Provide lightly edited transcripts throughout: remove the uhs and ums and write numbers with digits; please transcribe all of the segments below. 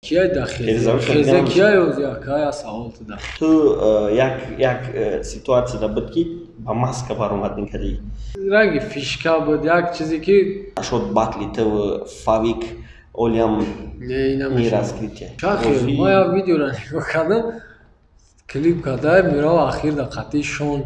Кияй да хезе? Хезе кияй ози акая савол туда. Ту як ситуация да буд, ки ба маска баромад мекардӣ. Ранги фишка буд, як чизе ки шод батли ту Фавик олиам не раскрытие. Шахи, ма як видеоро нигоҳ кардам, клип карда мирав ахир да қатъи Шон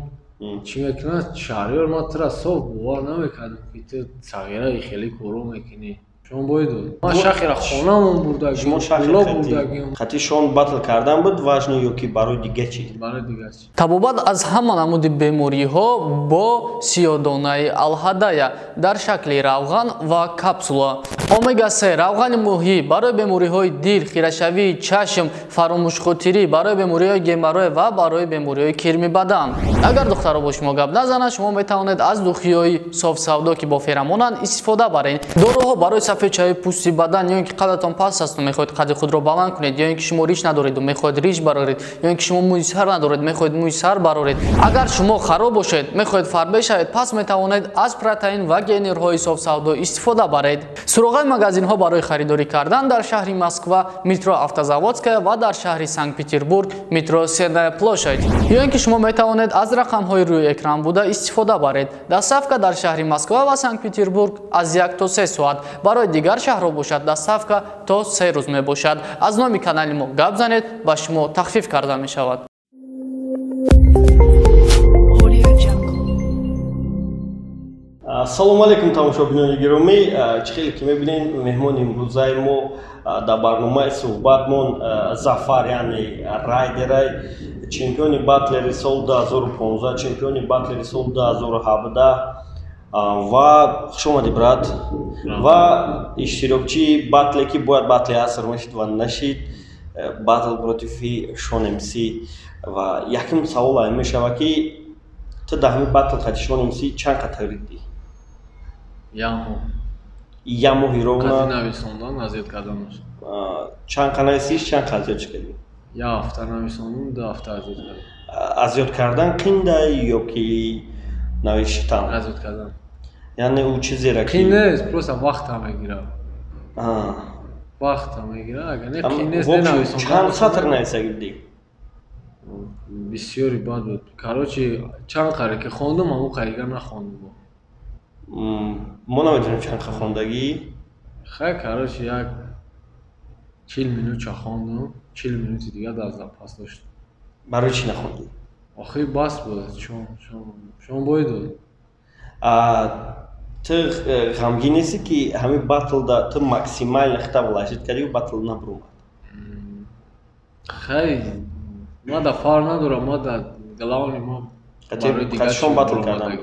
чӣ мекунад. Шаҳриёр, ман тура соф бовар намекардам, ки ту сағираи хеле коро мекунӣ. Шон бой дод. Ман шахира хонамон бурдагим, пуло бурдагим. Қатъи Шон батл кардан буд важно ё ки барои дига чӣ? Барои дига чӣ. Табобат аз ҳама намуди бемориҳо бо сиёдонаи алҳадая дар шакли равған ва капсула. Омега-3 равғани моҳӣ барои бемориҳои дил, хирашавии чашм, фаромӯшхотирӣ, барои бемориҳои геморрой ва барои бемориҳои кирми бадан. Агар духтаро бо шумо гап назанад, шумо метавонед аз духиҳои софсавдо, ки бо феромонанд, истифода баред. Доруҳо барои сафедшавии пӯсти бадан, ё ин ки қадатон паст асту мехоҳед қади худро баланд кунед, ё ин ки шумо риш надореду мехоҳед риш бароред, ё ин ки шумо мӯи сар надоред, мехоҳед мӯи сар бароред. Агар шумо хароб бошед, мехоҳед фарбе шавед, пас метавонед аз протеин ва генерҳои софсавдо истифода баред. Суроғаи магазинҳо барои харидорӣ кардан дар шаҳри Москва, метро Автозаводская, ва дар шаҳри Санкт-Петербург, метро Сенная площадь. Ё ин ки шумо метавонед аз рақамҳои рӯи экран буда истифода баред. Доставка дар шаҳри Москва ва Санкт-Петербург аз 1 то 3 соат. Барои дигар шаҳрҳо бошад, доставка то 3 рӯз мебошад. Аз номи канали мо гап занед, ба шумо тахфиф карда мешавад. Ассалому алайкум, тамошобинони гиромӣ. Чӣ хеле ки мебинем, меҳмони имрӯзаи мо дар барномаи суҳбатмон Зафар, яъне Райдерай, чемпиони батлери соли 2015, чемпиони батлери соли 2017. Ва хуш омадӣ, брат, ва иштирокчии батле, ки бояд батли аср мешид ва нашид, батл против Шон МС. Ва якум савол ҳамин мешавад, ки ту дар ҳамин батл қати Шон МС чанд қад тайёрӣ дидӣ? Як моҳ. Як моҳи ровно? Қати нависондан, азият карданаш. Чанд қа нависиш, чанд қа азият кардӣ? Як ҳафта нависондум, 2 ҳафта азият кардам. Азият кардан қинда ё ки навиштан? Азият кардан. Яъне ӯ чизеро ки қин нест, просто вақта мегирад. Вақта мегирад, агар не, қин нест, не нависондан. Чанд сатр нависагӣ будӣ? Бисёри бад буд. Короче, чанд қаре ки хондум, ҳамон қарига нахондум. Мо намедонем чанд қа хондагӣ. Хай, короче, як 40 минутча хондум, 40 минути дигар дар запас доштам. Барои чӣ нахондӣ? Охир бас буд, шон бой дод. Ту ғамгин нестӣ, ки ҳамин батлда ту максимально хита вложить кардӣ, батл набуромад? Хай, ма да фарқ надорам, ма да главный ма барои Шон батл кардан.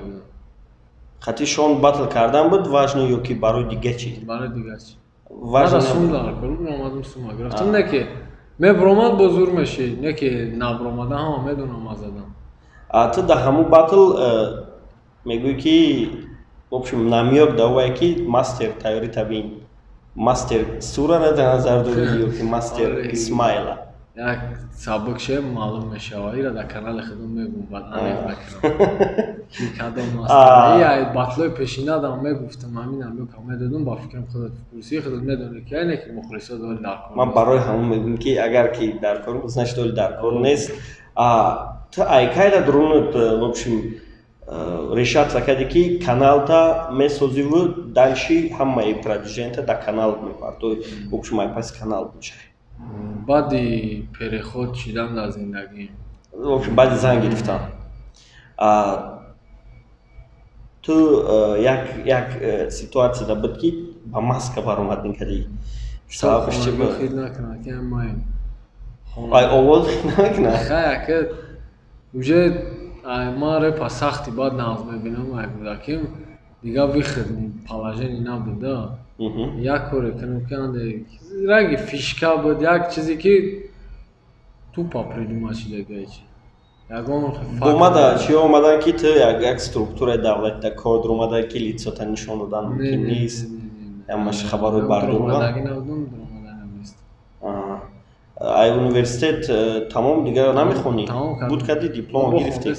Қати Шон батл кардан буд важно ё ки барои дига чӣ? Барои дига чӣ. Важно сум дар кор буромадам, сума гирифтам, не ки мебуромад, бо зур мешид, не ки набуромада ҳама медонам ма задам. Ту дар ҳамун батл мегӯӣ, ки в общем намёк давае, ки мастер тайёрӣ табин. Мастер Сура дар назар дорӣ ё ки мастер Исмаила? Як сабук ше маълум мешавад, ира дар канали худам мегӯм, баъд аниқ мекунам, ки кадом мастер. Ия батлои пешинадам мегуфтам, ҳамин намёка медодум. Ба фикрам, худат курсии худат медонӣ, ки айне ки мухлисо доли дар кор. Ман барои ҳамон мегӯм, ки агар ки дар кор буд, значит доли дар кор нест. Ту айкайда дурунат, в общем, решаться кардӣ, ки каналта месозиву дальше ҳамаи продвижения дар канал мепартои, в общем, айпаси канал мешавӣ? Баъди переход шидан дар зиндагиам. В общем, баъди зан гирифтан. Ту як ситуация да буд, ки ба маска баромад мекардӣ. Сабабаш чӣ буд? Хид накунад, ки маем. Ай овоз хид намекунад? Хай, ака, уже ман репа сахти баъд нағз мебинам, ай кӯдаким дигар выход положение набуд да. Як коре кунам, ки анде ранги фишка буд, як чизе ки тупо придумать шида чи ягон. Омада чӣ омадан, ки ту як структураи давлатида кор дуромада, ки лицота нишон додан мумкин нест, ҳамаш хабарҳои бардурӯға? Набудум, дуромаданам нест. Ай университет тамом, дигар намехонӣ? Буд кардӣ, диплом гирифтӣ?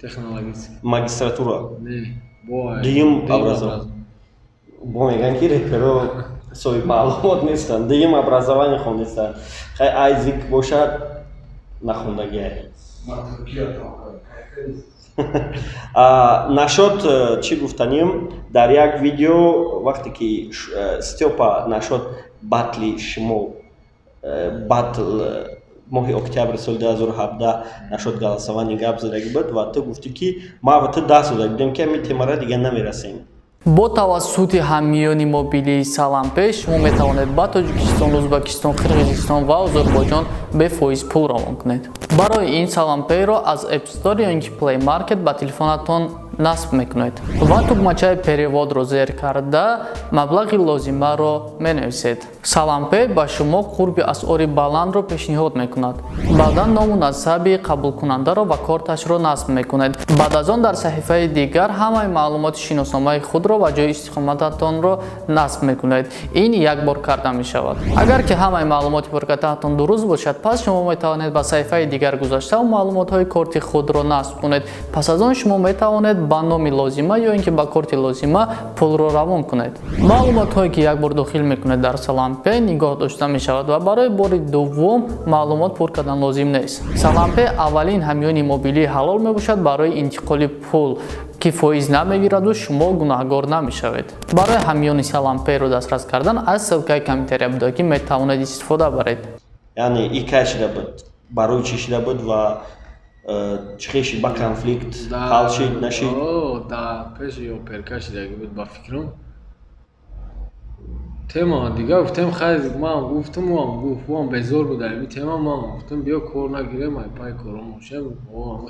Технологический. Магистратура? Не, бо Дуюм образование. Бо мегӯянд, ки реперо Соҳиб маълумот нестанд, дуюм образование хондестанд. Хай, Айзик бошад, нахондагиай. Нашод чӣ гуфтанем, дар як видео, вақте ки Стёпа нашод батли шумо, батл моҳи октябри соли 2017, нашод голосование гап задагӣ буд ва ту гуфтӣ, ки ма ва ту даст дода будем, ки ҳамин темара дигар намерасем. Бо тавассути ҳамёни мобилии Салампей шумо метавонед ба Тоҷикистон, Ӯзбекистон, Қирғизистон ва Озарбойҷон бефоиз пул равон кунед. Барои ин Салампейро аз App Store ё ин ки Play Market ба телефонатон насб мекунед ва тугмачаи перевод ро зер карда, маблағи лозимаро менависед. Салампей ба шумо қурби асъори баландро пешниҳод мекунад. Баъдан ному насаби қабулкунандаро ва корташро насб мекунед. Баъд аз он дар саҳифаи дигар ҳамаи маълумоти шиносномаи худро ва ҷои истиқомататонро насб мекунед. Ин як бор карда мешавад. Агар ки ҳамаи маълумоти пуркатаатон дуруст бошад, пас шумо метавонед ба саҳифаи дигар гузашта маълумотҳои корти худро насб кунед. Пас аз он шумо метавонед ба номи лозима ё ин ки ба корти лозима пулро равон кунед. Маълумотҳое, ки як бор дохил мекунед, дар Салампе нигоҳ дошта мешавад ва барои бори дуввум маълумот пур кардан лозим нест. Салампе аввалин ҳамёни мобилии ҳалол мебошад барои интиқоли пул, ки фоиз намегираду шумо гунаҳгор намешавед. Барои ҳамёни Салампейро дастрас кардан аз ссылка и комментария буда, ки метавонед истифода баред. Яъне и кай шида буд, барои чӣ шида буд ва чӣ хел шид, ба конфликт ҳал шид, нашид? Дар пеши оперка шидаги буд, ба фикрам. Тема дигар гуфтем, хайр, ман гуфтам, ӯам гуфт, ӯам безор буд ами тема. Ман гуфтам, биё, кор нагирем, ай пай кором бошем.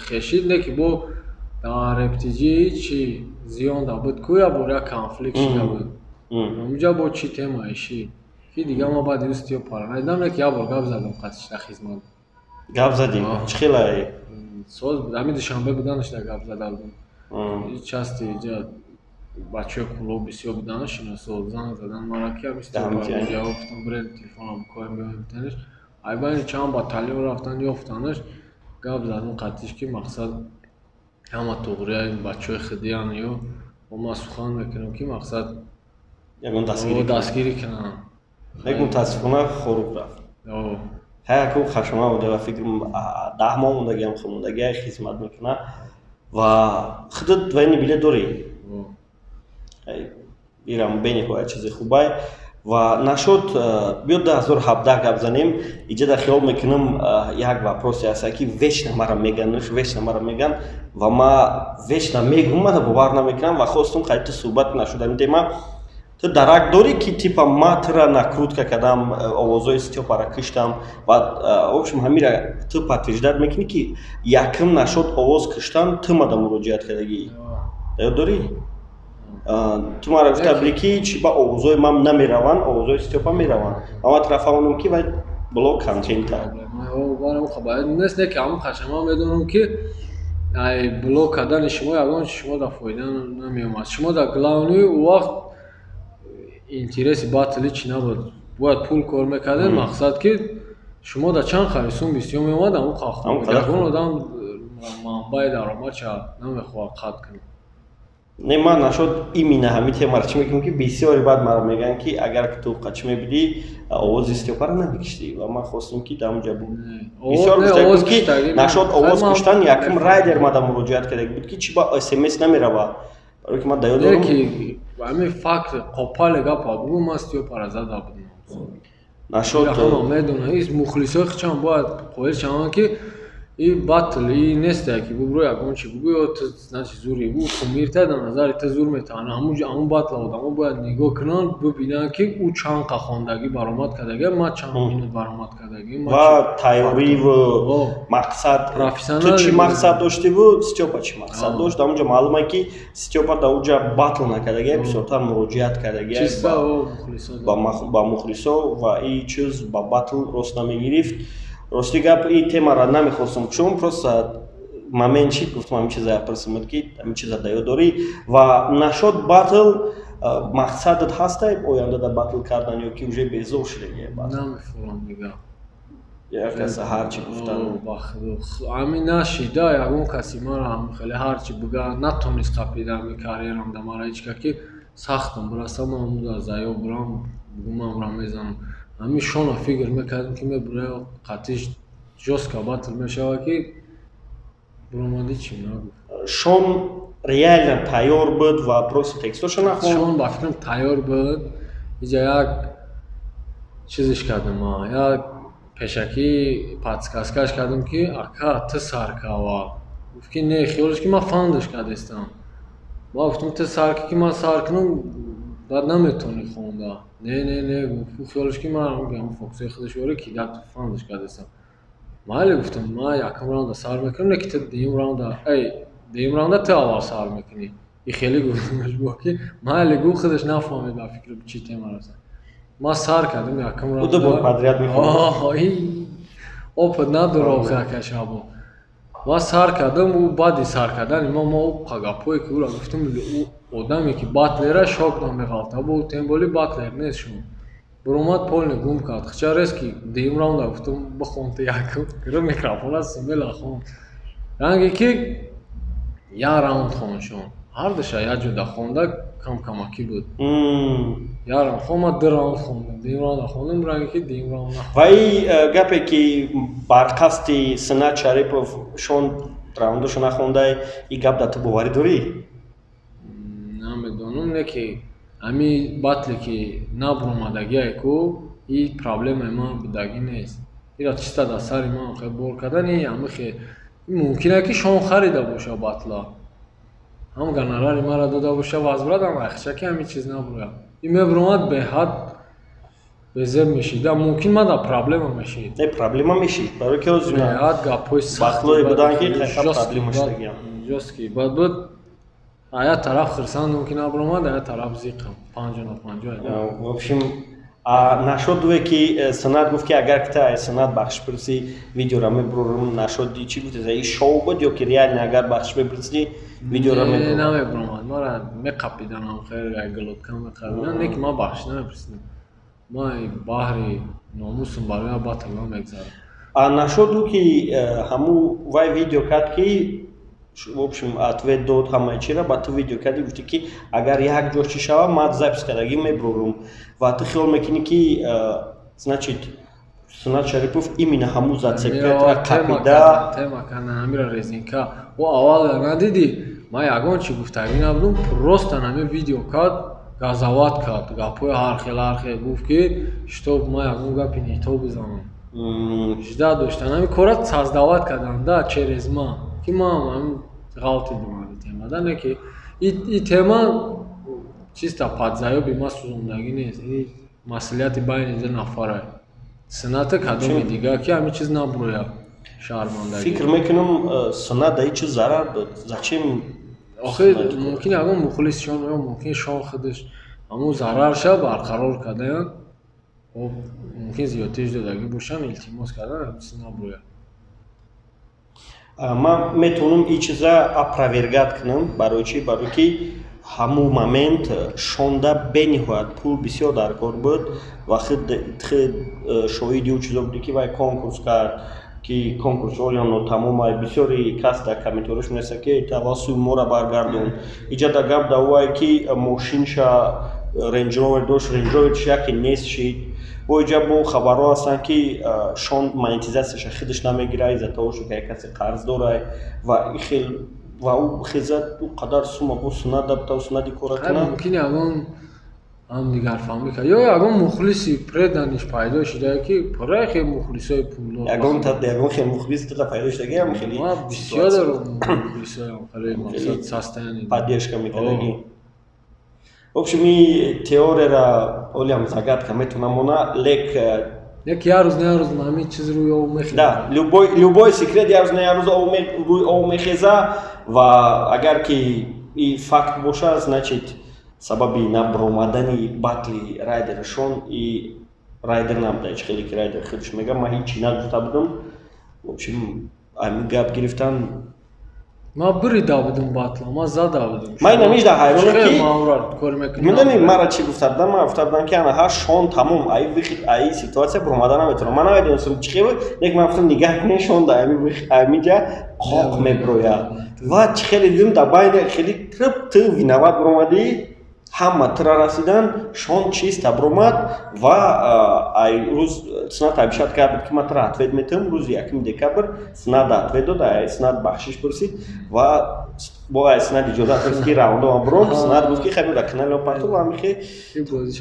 Хешид не, ки бо дар рептиҷи чи зиён да буд ку, як бор як конфликт шида буд онҷа, бо чӣ тема иши, ки дига ма баъди устиё пара надидам, не, ки як бор гап задам қатиш дар хизмат. Гап задӣ? Чӣ хелай? Соз буд, ҳамин Душанбе буданаш да гап зада будам. Части иҷа бачаҳои клуб бисёр буданд, шиносо, занг задан мара, ки ҳамин гуфтам, бирем, телефонам коем, биёем, битаниш. Айбайни чанд батальон рафтан, ёфтанаш, гап задам қатиш, ки мақсад ҳама туғрия, бачаҳои хидиян ё бо ман сухан мекунам, ки мақсад ягон дастгирӣ кунанд. Лек мутаассифона хорук рафт. Ҳаяку хашма буда ва фикр 10 моҳ мондагиам, хомондагиа хизмат мекунад ва худат военный билет дорӣ, ирам бениҳоят чизи хубай. Ва нашуд, биё 2017 гап занем. Иҷа дар хиёл мекунам, як вопрос е аста, ки вечно мара меган, вечно мара меган ва ма вечно мегум, мана бовар намекунам ва хостум қайти суҳбат нашудани тема. Ту дарак дорӣ, ки типа ма тура накрутка кардам, овозҳои Стёпара киштам ва в общем ҳамира ту подтверждать мекунӣ, ки якм нашуд овоз киштан ту мада муроҷиат кардагӣ? Ёд дорӣ, ту мара гуфта будӣ, ки чи ба овозҳои ман намераванд, овозҳои Стёпа мераванд, ва ман тура фаҳмондам, ки вай блок контента. Нест, не, ки ҳамон қашама медонам, ки ай блок кардани шумо ягон шумо да фоида намеомад. Шумо да главный у вақт интереси батли чӣ набуд, бояд пул кор мекардед. Мақсад, ки шумо да чанд харисун бисёр меомад, ҳамон қахт ягон одам манбаи даромадша намехоҳад қатъ кунад. Не, ман нашуд именно ҳамин темаро чӣ мекунам, ки бисёре баъд маро мегӯянд, ки агар ту қачӣ мебудӣ, овози Стёпаро намекиштӣ, ва ман хостам, ки дар онҷа бисёр гуфта, ки нашуд овоз киштан якм райдер мада муроҷиат карда буд, ки чӣ ба смс намерава, барое ки ман да ёд дорам. Ки ҳамин факт қопале гапа бугу, ман Стёпара зада будам. Нашуд. Ҳама медонад, мухлисои хичам бояд қоил шаванд, ки и батл и несте, ки бубро ягон чи бугӯ ё ту, значит, зури ӯ кумирта дар назари ту зур метавона. Ҳамун батла одамо бояд нигоҳ кунанд, бибинанд, ки ӯ чанд қа хондагӣ баромад кардагӣ, ман чанд минут баромад кардагӣ. Ва тайёриву мақсад, ту чӣ мақсад доштиву Стёпа чӣ мақсад дошт, дар онҷо маълуме, ки Стёпа дар онҷа батл накардагия, бисёртар муроҷиат кардагия ба мухлисо ва и чиз ба батл рост намегирифт. Рости гап, и темаро намехостам кушом, просто момент шид, гуфтам, ҳамин чиза пурсимуд, ки ҳамин чиза да ёд дорӣ. Ва нашод батл, мақсадат ҳастай оянда да батл кардан ё ки уже безор шудагия? Намефурам дига. Як каса ҳарчи гуфтан. Ҳамин нашида, ягон каси мара хеле ҳарчи буга натонист қапида ҳами карьерам да мара ҳеҷ ка, ки Сахтам бирасам, ман ҳамуда заё бурам, бугум ман ӯра мезанам. Ҳамин Шона фикр мекардем, ки мебура, қатиш жёстко батл мешава, ки буромадӣ, чӣ нагуфт. Шон реально тайёр буд ва просто текстоша нахонд? Шон, ба фикрам, тайёр буд. Иҷа як чизиш кардем, як пешакӣ подсказкаш кардем, ки ака, ту сар ка аввал. Гуфт, ки не, хиёлш ки ман фандаш кардестам. Ма гуфтам, ту сар ки, ман сар кунам, баъд наметавонӣ хонда. Не, не, не, гуфт, хиёлш ки ман фокусои худаш ёре, ки дад фандаш кардестам. Майли, гуфтам, ман якум раунда сар мекунам, не ки ту дуюм раунда, эй, дуюм раунда ту аввал сар мекунӣ. И хеле гуфтамаш бо ки майли, гуфт, худаш нафаҳмид, ба фикри чӣ тема рафта. Ман сар кардам якум раунда. Ду бор подряд мехонд. Опыт надора охи, ака Шабо. Ман сар кардам, ӯ баъди сар кардани ма, ма ӯ гапҳое ки ӯра гуфтам, ӯ одаме ки батлера шок намеғалта, бо тем более батлер нест. Шумо буромад, полный гум кард. Хча резки дуюм раунда гуфтам, бихон ту якум, гирифт микрофона, смело хон. Ранге ки як раунд хон, шон ҳардуша як ҷода хонда, кам камакӣ буд. Як раунд хон, ман ду раунд хондам, дуюм раунда хондам, ранге ки дуюм раунд нахондам. Ва и гапе ки бар қасди Синат Шарипов Шон раундашо нахондай, и гап да ту боварӣ дорӣ? Намедонам, не ки ҳами батле ки набуромадагие ку, и проблемаи ман будагӣ нест. Ира чиста дар сари ман хе бор кардани ҳами хе мумкин ки Шон харида боша батла, ҳам гонорари маро дода боша, возврат ам ахча, ки ҳами чиз набурояд. И мебуромад, беҳад безеб мешид, мумкин ман дар проблема мешид. Не, проблема мешид, барои ки ҳозир беҳад гапҳои батлое буданд, ки проблема шудагиам. Жёсткий бад буд. А як тараф хурсандам, ки набуромад, а як тараф зиқам, 50 на 50. В общем, нашод дуе ки Синат гуфт, ки агар ки Синат бахшиш пурсӣ, видеора мебурорам. Нашоди чӣ гуфт? И шоу буд ё ки реально агар бахшиш мепурсӣ, видеора мебурорам? Намебуромад, мара меқапиданам, хеле як глотка меқапидан. Не ки ман бахшиш намепурсидам, ман баҳри номусам барои батл намегзарам. Нашоду ки ҳаму вай видео кард, ки в общем ответ дод ҳамаи чира, ба ту видео карди, гуфти, ки агар як ҷо чӣ шава, ман запись кардагӣ мебурорум. Ва ту хиёл мекунӣ, ки значит, Сунат Шарипов именно ҳаму зацепкатра қапида? Тема кана ҳамира резинка. О, аввал надидӣ, ман ягон чӣ гуфтагӣ набудум, просто нами видео кард, газават кард, гапҳои ҳархел ҳархел гуфт, ки чтоб ман ягон гапи не то бизанам. Жда доштан ҳами кора создавать кардан да через ма, ки ман ғалтидим ҳами тема да. Не ки и тема чиста падзаёби ма сӯзондагӣ нест, и масъулияти байни ду нафара, Сината, кадоми дига, ки ҳами чиз набурояд, шармандагӣ. Фикр мекунам, Синат да ҳеҷ чиз зарар дод, зачем? Охир мумкин ягон мухлис шон ё мумкин шон худаш ҳамун зарарша барқарор кардаянд, мумкин зиёдтиш додагӣ бошанд, илтимос кардан, ҳами чиз набурояд. Ман метавонам ин чиза опровергать кунам. Барои чӣ? Барои ки ҳамун момент шонда бениҳоят пул бисёр дар кор буд ва худ шоҳиди ӯ чизо будӣ, ки вай конкурс кард, ки конкурс олиам нотамомай. Бисёри кас дар комментариёш менависад, ки аввал сӯи моро баргардон. Иҷа да гап да овае, ки мошинша Рейндж Ровер дошт, Рейндж Роверш яке нест шид. Бо иҷа бо хабарҳо ҳастанд, ки шон монетизатсияша худаш намегирад из-за того, что як касе қарз дорад ва хел, ва ӯ хезад, ӯ қадар сума бо сунат дабта, сунади кора кунад. Мумкин ягон ҳам дигарфаҳмӣ кард ё ягон мухлиси преданныйш пайдо шуда, ки пурра хел мухлисои пулдор. Ягон ягон хел мухлис тата пайдо шудаги, ҳам хеле. Бисёр дорам мухлисоям, хеле мақсад состояние поддержка мекардаги. В общем, и теорияра олиам загадка метавонам мона, лек як як рӯз на як рӯз ҳамин чиз рӯи об мехезад. Да, любой секрет як рӯз на як рӯз рӯи об мехеза. Ва агар ки и факт боша, значит, сабаби набаромадани батли Райдер Шон и Райдер набуда. Ҳеч хеле ки Райдер худш мега, ман ҳичи нагуфта будам. В общем, ҳамин гап гирифтан. Ман бурида будум батла, ман зада будум. Ман инамиш да ҳайронам, ки ман кор мекунам. Медонӣ, мара чӣ гуфта будам? Ман гуфта будам, ки ана ҳа, Шон тамом, аи выход, аи ситуация буромада наметавонам. Ман намедонистам чӣ хел, лек ман гуфтам, нигаҳ кунед, Шон да ҳамиҷа қоқ мебирояд. Ва чӣ хеле дидем, дар байни хеле трип ту виноват буромадӣ. Ҳама тира расидан, Шон чиста бромад ва ай рӯз Снат обещать кард, ки ман тира ответ метавам. Рӯзи 1 декабр Снат ответ дод, ай Снат бахшиш пурсид ва бо ай Снат иҷозат дод, ки раундома бром. Снат гуфт, ки хай, дар канали парту ҳамихе.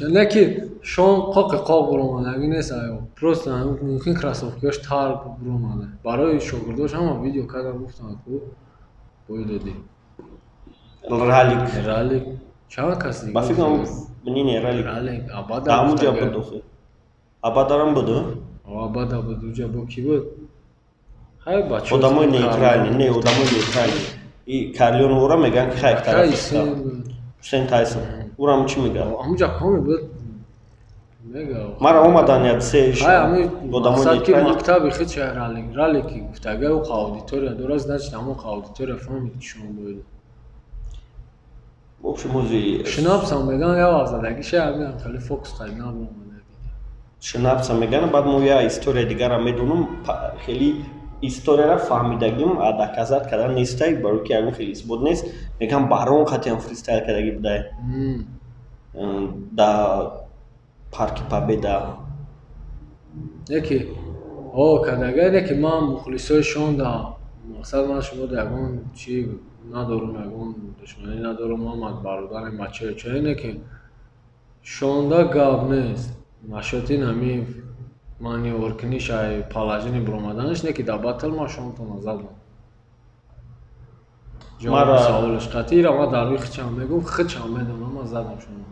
Не ки Шон қоқи қоқ буромадаги нест, аё просто мумкин кроссовкиёш тар буромада. Барои шогирдош ҳама видео кардам, гуфтам, ку бой додӣ. Ралик. Ралик чанд кас дига? Ба фикрам, не, Ралик. Ралик Абада. Ҳамуҷа буд охи, Абадарам буд. Абада буд, уҷа бо ки буд? Хай, бача, одамои нейтральный, не, одамои нейтральный и Карлионвора мегӯянд, ки хай, тараф Ҳусейн Тайсон урам чӣ мегӯяд? Ҳамуҷа коме буд. Мара омадан як се одамои нейтральный. Мактаби хид шай Ралик, Ралики гуфтага, ӯ аудитория дорад, значит, ҳамон аудитория фаҳмид, ки шумо бояд. В общем, ози Шинапсам меган, я вақт задаги шай, ҳамин хеле фокус қайд набуромада. Шинапса меган. Баъд мо я история дигара медонам, хеле историяра фаҳмидагим, доказать кардан нестай, барои ки ягон хеле исбот нест. Меган, барон қатиам фристайл кардаги будай да парки Победа. Яки о кардага, не ки ман мухлисои шонда, мақсад, ман шумо ягон чи надорум, ягон душманӣ надорум, ман бародарем, бачаи чое. Не ки шонда гап нест нашотин ҳами манёвркуниш, ай положение буромаданаш, не ки дар батл ман шонтона задам. Ҷавоби саволаш қатъира ман дар рӯи хичам мегӯм, хичам медонам, ман задам шумо.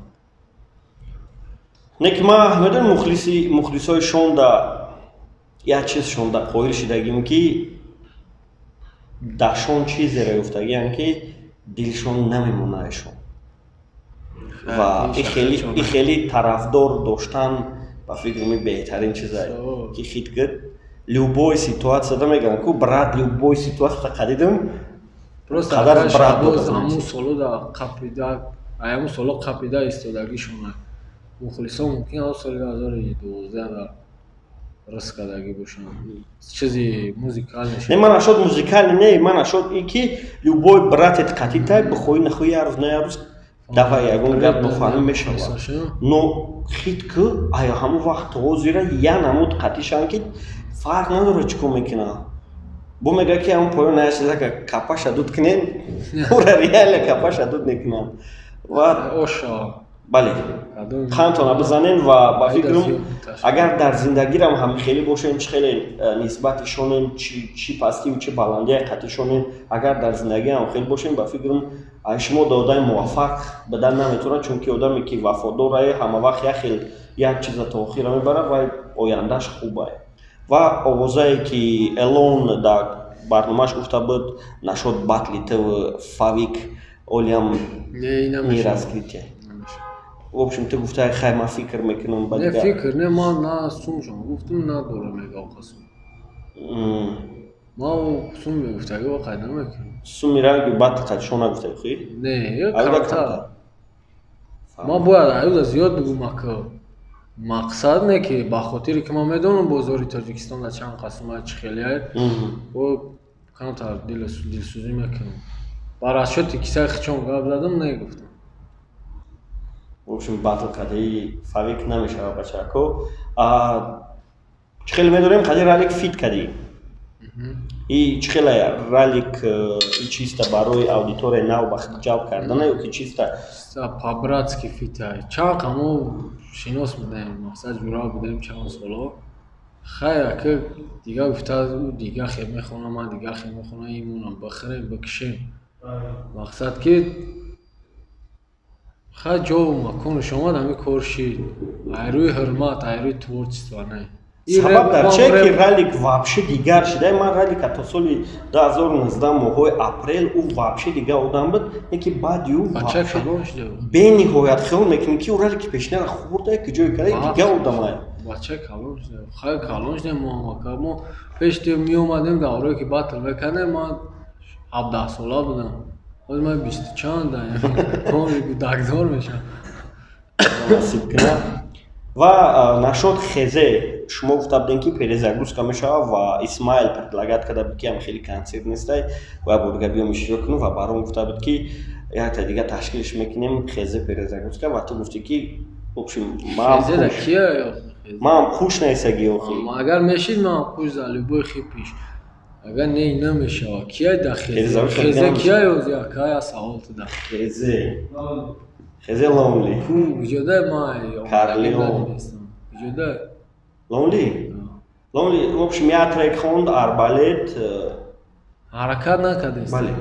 Не ки ман медонам, мухлиси, мухлисои шонда як чиз шонда қоил шидагим, ки дар шон чизеро ёфтагиам, ки дилшон намемонаешон, ва и хеле тарафдор доштан, ба фикри ми, беҳтарин чизае, ки хит кид любой ситуацияда мегӯям, ку брат, любой ситуацияда қадидим. Просто қадар брат. Ҳамун соло қапида, ҳамун соло қапида истодагишона мухлисон мумкин ҳам соли 2012 дар рис кардагӣ бошанд, чизи музикальный. Не, ман ашод музикальный не, ман ашод и ки любой братет қатитай, бихоҳӣ нахоҳӣ, як рӯз на як рӯз давай ягон гап нофаҳмӣ мешавад, но хит ки ая ҳамон вақт то ҳозира я намуд қатишанд, ки фарқ надорад чӣ кор мекунад. Бо мегӯяд, ки ҳамон поён наяшака капаша дуд кунем, ура реально капаша дуд мекунанд ва оша. Бале, қандтона бизанен ва ба фикрам, агар дар зиндагирам ҳам хеле бошем, чӣ хеле нисбати шонем, чӣ пастиву чӣ баландия қатишонем, агар дар зиндагиам хеле бошем, ба фикрам, шумо да одами муваффақ бидан наметавонад, чунки одаме ки вафодорае, ҳама вақт як хел як чиза то охира мебарад ва ояндааш хубае. Ва овозае ки Элон дар барномааш гуфта буд нашод батли тв Фавик олиам не раскрытие. В общем, ту гуфта, хай, ман фикр мекунам. Ба не фикр не, ман на сумшон гуфтум, надорам, мега оқасум. Ман сум мегуфтаги ва қайд намекунам. Суми ранги батл қадишон нагуфтаги хи? Не, камтар. Ман бояд аюда зиёд бигӯм, ака, мақсад не ки ба хотире ки ман медонам бозори Тоҷикистон дар чанд қасума чӣ хеле, бо камтар дилсӯзӣ мекунам. Бар расчёти кисаи хичон гап задам, не гуфтам. В общем, батл кадаи Фавик намешавад, бачако. Чӣ хеле медонем, қади Ралик фит кадӣ и чӣ хеле Ралик, и чиста барои аудиторияи нав ба худ ҷалб кардана ё ки чиста? По-братски фита. Чанд мо шинос будем, мақсад, ҷура будем чанд соло. Хай, ака, дига гуфта, ӯ дига хел мехонам, ман дига хел мехонам, имонам бихӯрем, бикушем, мақсад ки хай, ҷову маконаш омад, ҳамин кор шид, ай рӯи ҳурмат, ай рӯи творчество не. Сабаб дар че ки Ралик вообще дигар шида? Ман Ралика то соли 2019, моҳои апрел, ӯ вообще дигар одам буд, не ки баъди ӯ бениҳоят хиёл мекунӣ, ки ӯ Ралики пешинара хӯрда, ки ҷое карда, дигар одамае. Бача калон шуда, хай, калон шуда. Мо ҳамака мо пеш меомадем, даврое ки батл мекардем, ман 17 сола будам, ҳозир ман бисту чанд дагдор мешавам. Насиб кунад. Ва нашод хезе, шумо гуфта будем, ки перезагрузка мешавад, ва Исмаил предлагать карда буд, ки ам хеле концерт нестай ва борга биём иштирок кунем, ва баром гуфта буд, ки Якта дига ташкилш мекунем, хезе перезагрузка, ва ту гуфтӣ ки в общем ман хуш нестаги охи. Агар мешид, ман хуш за любой хипиш. Агар не, намешава. Кия да хезе? Хезе кия ёзи, акая савол туда. Хезе. Хезе Лонли. Ку куҷода ма? Карлеон. Куҷода? Лонли? Лонли, в общем, як трек хонд, Арбалет. Ҳаракат накардест. Бале.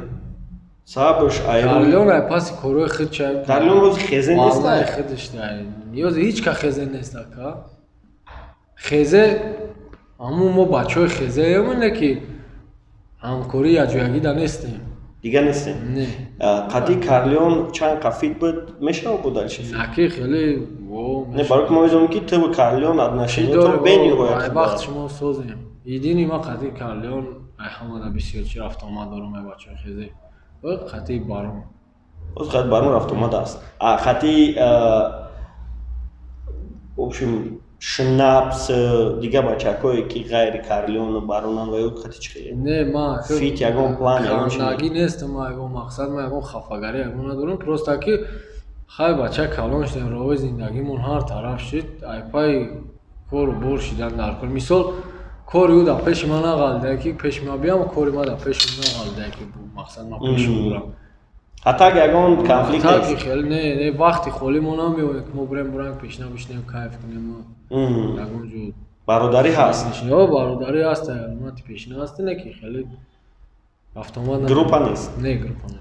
Сабабш Карлеон ай паси корҳои худ чай. Карлеон рози хезе нест. Валлаи худаш дай. Ниёзи ҳеҷ ка хезе нест, ака. Хезе ҳамун мо бачаҳои хезеем, ки ҳамкорӣ якҷоягӣ да нестем. Дига нестем. Не. Қади Карлеон чанд қа фит буд, мешава буд дальше? Наки хеле. Не, барои ки мо медонем, ки ту Карлеон отношениятон бениҳоят. Вақт шумо созем. Едини ма қади Карлеон ай ҳамада бисёр чи рафтуомад дорум, ай бачаҳои хезе. Қати Барон. Боз қати Барон рафтуомад аст. А қати, в общем, Шнапс, дига бачакое ки ғайри Карлеону Баронан, ва ё қати чӣ хеле? Не, ма фит ягон план, ягон чи? Нагӣ нестам, ма ягон мақсад, ма ягон хафагарӣ ягон надорам, просто ки хай бача калон шудем, роҳи зиндагимон ҳар тараф шид, айпай кору бор шидан дар кор. Мисол, кори ӯ дар пеши ман нағалида, ки пеши ман биям, кори ман дар пеши ӯ нағалида, ки мақсад ман пеши ӯ бурам. Ҳатто ягон конфликт нест? Хеле не, не, вақти холӣ мо намеоем, ки мо бурем бурем пешина бишинем, кайф кунем, ягон ҷо. Бародарӣ ҳаст? Ё, бародарӣ ҳаст, мати пешина ҳаст, не ки хеле рафтуомад. Группа нест? Не, группа не.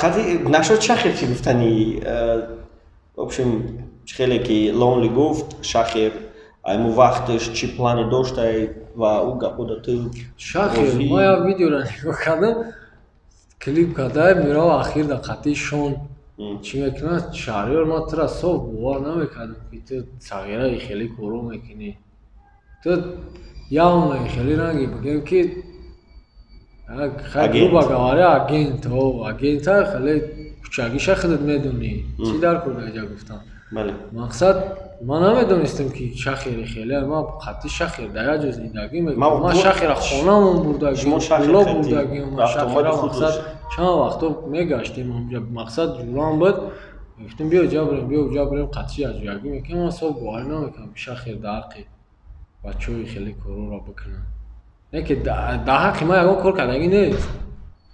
Қади нашуд Шахир чӣ гуфтани? В общем, чӣ хеле ки Лонли гуфт, Шахир айму вақташ чӣ плане доштай ва ӯ гапо да ту? Шахир, ма як видеоро нигоҳ кардам, клип кардай, мерава ахир дар қатъи Шон чӣ мекунад. Шаҳриёр, ман тура соф бовар намекардам, ки ту сағираи хеле коро мекунӣ. Ту явно хеле ранги бигем ки, грубо говоря, агент, агента хеле кучагиша худат медонӣ, чӣ дар кор даҷа гуфтам. Мақсад, ман намедонистам, ки Шахири хеле. Ман қатъи Шахир дар як ҷо зиндагӣ мекунам, ман Шахира хонамон бурдагим, пуло бурдагим, Шахира мақсад чанд вақто мегаштем онҷа, мақсад ҷурам буд, мегуфтем биё ҷа бирем, биё ҷа бирем, қатъи якҷоягӣ мекунем. Ман соф боварӣ намекунам, ки Шахир дар ҳаққи бачаҳои хеле корҳоро бикунад. Не ки дар ҳаққи ман ягон кор кардагӣ нест,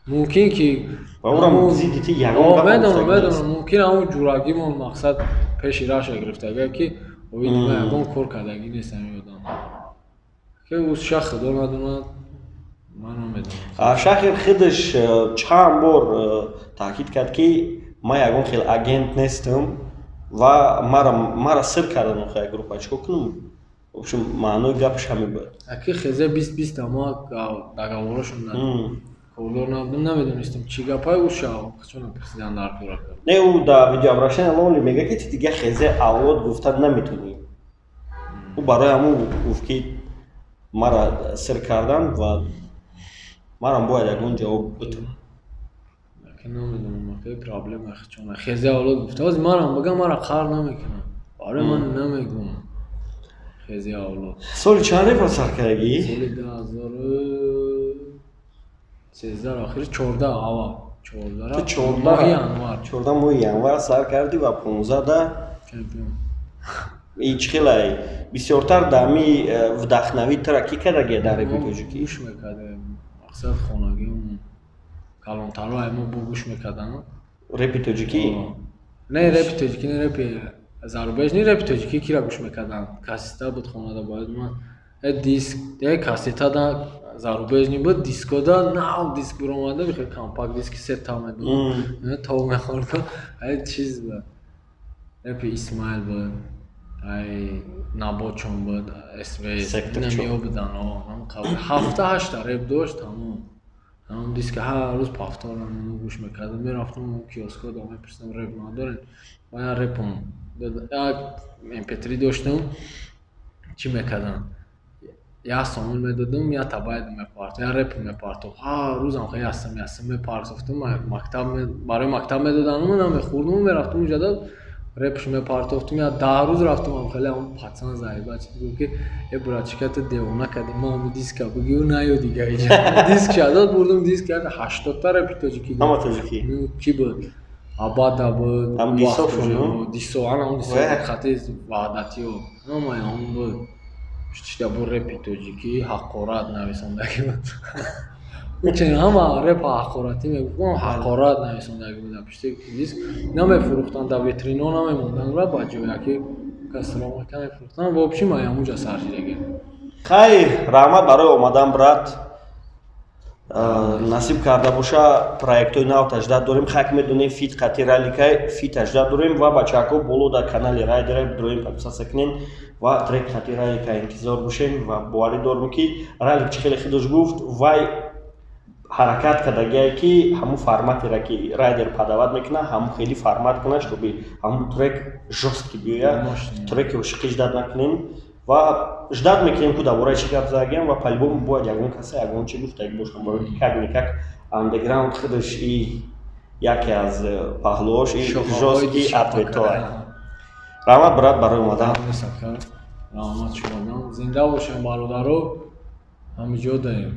мумкин ки медонам, медонам, мумкин ҳамун ҷурагимон мақсад пеши раша гирифтага, ки оиди ман ягон кор кардагӣ нест ҳамин одам, ки ӯ шах худо надонад, ман намедонам. Шахир худаш чанд бор таъкид кард, ки ман ягон хел агент нестам ва мара сир кардан охи группа, чӣ кор кунам? В общем, маънои гапаш ҳамин буд. Аки хезе 20 20 ама договорошон кордор набудам, намедонистам чӣ гапай, ӯ шав чона президент дар кора кард. Не, ӯ дар видеообращение Лонли мега, ки ту дига хезе авлод гуфта наметонӣ. Ӯ барои ҳамун гуфт, ки мара сир кардан ва марам бояд ягон ҷавоб битам. Намедонам, аки проблема чона хезе авлод гуфта, ҳозир марам бигам, мара қар намекунам, барои ман намегум хезе авлод. Соли чанд репа сар кардагӣ? Соли 2013, охири 14, аввал 14. Моҳи январ. 14 моҳи январ сар кардӣ ва 15-да чемпион. Чӣ хелай бисёртар дар ҳами вдохновить тура кӣ кардагия дар репи тоҷикӣ? Гӯш мекардем, мақсад хонагиам, калонтарҳо мо бо гӯш мекарданд. Репи тоҷикӣ? Не, репи тоҷикӣ не, репи зарубежный. Репи тоҷикӣ кира гӯш мекарданд? Кассета буд хонада, бояд ман диск, кассета зарубежный буд, дискода нав диск биромада, бихел компакт диски сета медод, то мехӯрдам. Ай чиз буд, репи Исмаил буд, ай Набочон буд, СВ намиё будан. Ҳафта ҳашта реп дошт ҳамон диски, ҳар рӯз повторно гӯш мекардам. Мерафтам киоскҳо, мепурсидам: «Реп надорем?» Ва як репом, як MP3 доштам, чӣ мекардам, як сомон медодам, як табайд мепартофт, як реп мепартофт. Ҳар рӯзам хеле ясам ясам мепартофтам. Мактаб, барои мактаб медоданам, намехӯрдам, мерафтам уҷада репш мепартофтум. Як 10 рӯз рафтам, хеле ҳамон пацан заиба чиз гуфт, ки: «Э, братчика, ту девона кардӣ, ма ҳами диска бигиру наё дига иҷа». Диск шадод бурдум, диск як 80-та репи тоҷикӣ. Ҳама тоҷикӣ? Чӣ буд? Абада буд. Ҳам дисофун, дисо, ана ҳам дисо хати ваҳдатиё. Ҳамаи ҳам буд. Пуштишда бу репи тоҷикӣ ҳақорат нависондагӣ буд. Учен ҳама репа ҳақоратӣ мегуфтам, ҳақорат нависондагӣ буд пушти диск. Намефурӯхтанд, дар витрино намемонданд ра ба ҷоя ки касро мефурӯхтанд. В общем, ай ҳамунҷа сар шидагӣ. Хайр, раҳмат барои омадан, брат. Насиб карда боша, проектҳои нав ждать дорем. Хак медонем, фит қати Раликай фит ждать дорем ва бачаҳако боло дар канали Райдера бидроем, подписаться кунем ва трек қати Ралика интизор бошем. Ва боварӣ дорем, ки Ралик чӣ хеле худаш гуфт, вай ҳаракат кардагие, ки ҳамун форматеро, ки Райдер подавать мекунад, ҳамун хеле формат кунад, чтобы ҳамун трек жёсткий биёяд. Треки ошиқӣ ждать накунем ва ждать мекунем, ку дар бораи чӣ гап задагиам. Ва по-любому бояд ягон касе ягон чӣ гуфтаги бошам, барои ки как никак андеграунд худаш и яке аз паҳлуош и жёсткий ответоа. Раҳмат, брат, барои омадан. Раҳмат шумодам. Зинда бошем, бародаро, ҳамиҷо даем.